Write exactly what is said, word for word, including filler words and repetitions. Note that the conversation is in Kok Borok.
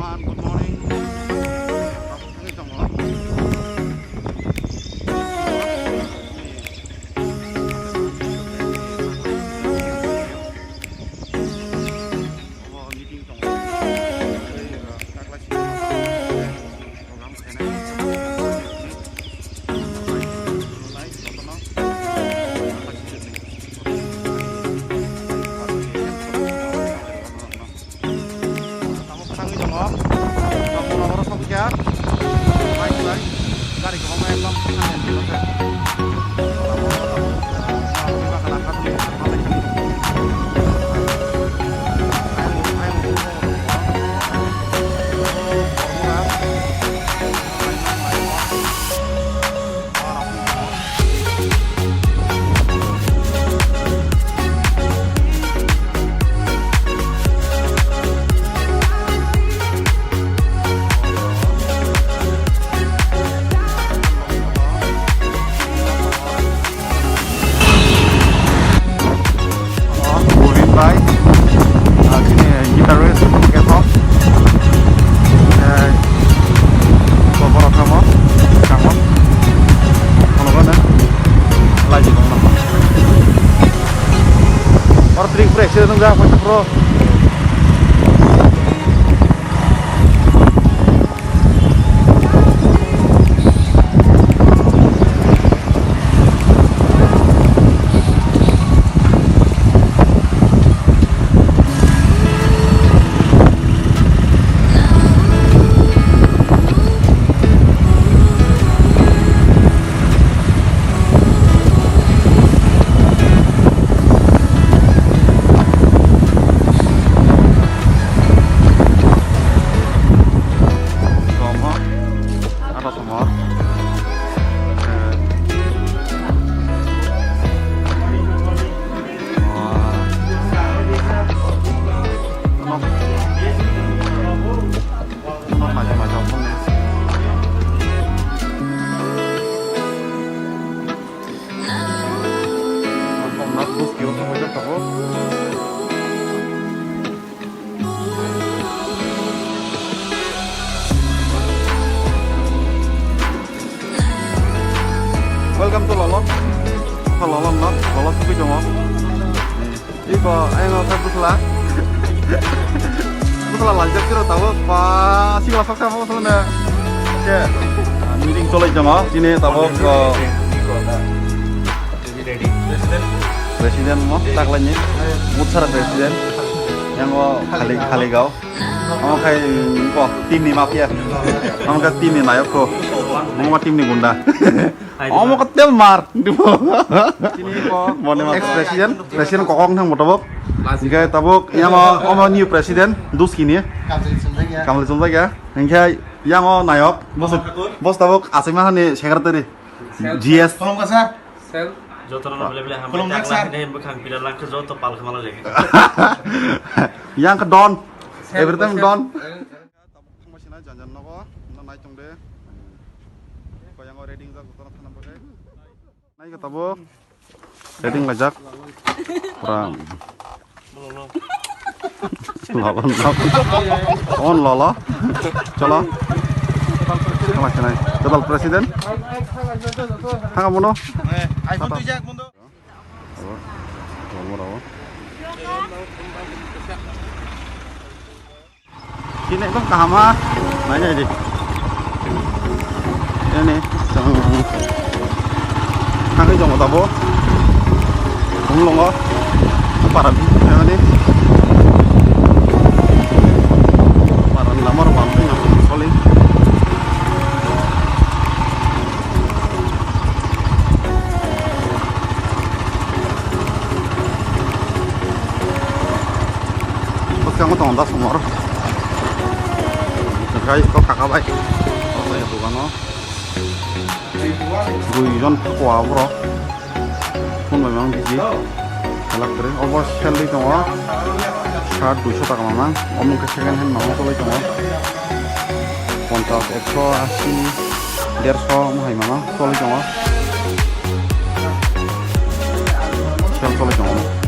Good morning. Tamo bwsangwi tongo. Tamo oro sokya. Bai bai. Gari kwbangma ekdom. Govind bai, ah, chini guitarist kethok. Eh, to borok kamo, kamo. Kono kono, laji tongma. Oro tring pre accident wngjak, poisa pro. Ata somor. Welcome to Lolon. Lolon no, Lolon sugwi tongo. Iko, ayang khe bwsla. Bwsla laijak tiro tabuk, ba, sikla saksa bwsla na. Ke, meeting cholai tongo, chini tabuk, o, President mo, taklaini, Mutsara President, yang o khali, khali gao. Omo khai, ko, team ni mafia. Omo khai team ni nayok ko. Omo team ni gunda. Omo ko tel mar. Mone ma. Ex president, president kokong thang boto bok. Hinkhe tabuk, yang o, omo new president, Duski ni. Kamli Chumjakya. Hinkhe yang o nayok, bos, bos tabuk, asai ma hani secretary. G S. Khulumkha sir. Sir. Jotono bele bele hambai. Khulumkha sir. Yang khe don. Sir, every time sir. Don. Thangma sina jan jan nogo, no nai tong de. Ko yang o reading jak jotono thana bagwi. Nai khe tabuk. Reading lajak. Pura. Lolo, lolo. On lolo. Cholo. Cholo, cholo. Total president. Thang abono. Tata. Abo, abo, abo. Chini ekdom kaham ha. Nai, nai di. Ini, chwng thangwi tongo tabuk. Thumlungo. Para di, para di. Para ni lama rok ang tong soli. Bwskango tongo da sumor. Guys, to kaka bai. Dogano. Dui jon koa borok. Phone bai mang bisi. Elak kwrwi. Obo salary tongo. Sat duiso taka mamang. Omo khe second hand mamang tolai tongo. Ponchas, ekso, asi, derso omo hai mamang tolai tongo. Sel tolai tongo.